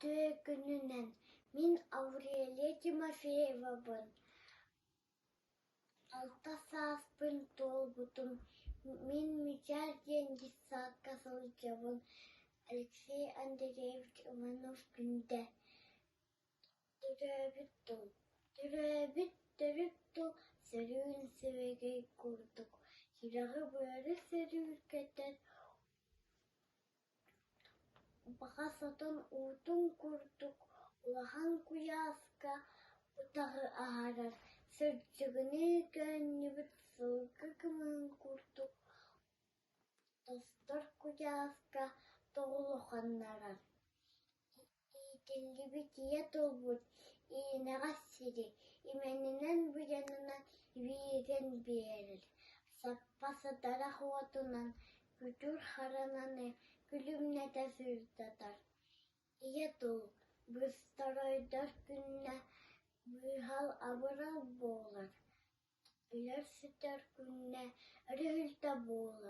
Үтүө күнүнэн, мин Аурелия Тимофеевабын, 6 сааспын туолбутум, мин Мичээр диэн детсадка сылдьабын, Алексей Андреевич Иванов-Күндэ Төрөөбүт тыл, төрөөбүт төрүт тыл сөрүүн сибэкэй курдук, сүрэҕи-быары сөрүүркэтэр, Баҕа сотон уутун курдук улахан куйааска утаҕы аһарар, сырдьыгыныы көөнньүбүт сылгы кымыһын курдук тостор куйааска тоҕулу ханнарар. Иитиллибит ийэ тылбыт иинэҕэс сири имэнинэн-быйанынан биэрэн биэрэр, саппас дарах уотунан күтүр харананы күлүмнэтэ сырдатар. Ийэ тыл быстаройдор күннэ быыһал-абырал буолар, өлөр-сүтэр күннэ өрүһүлтэ буолар.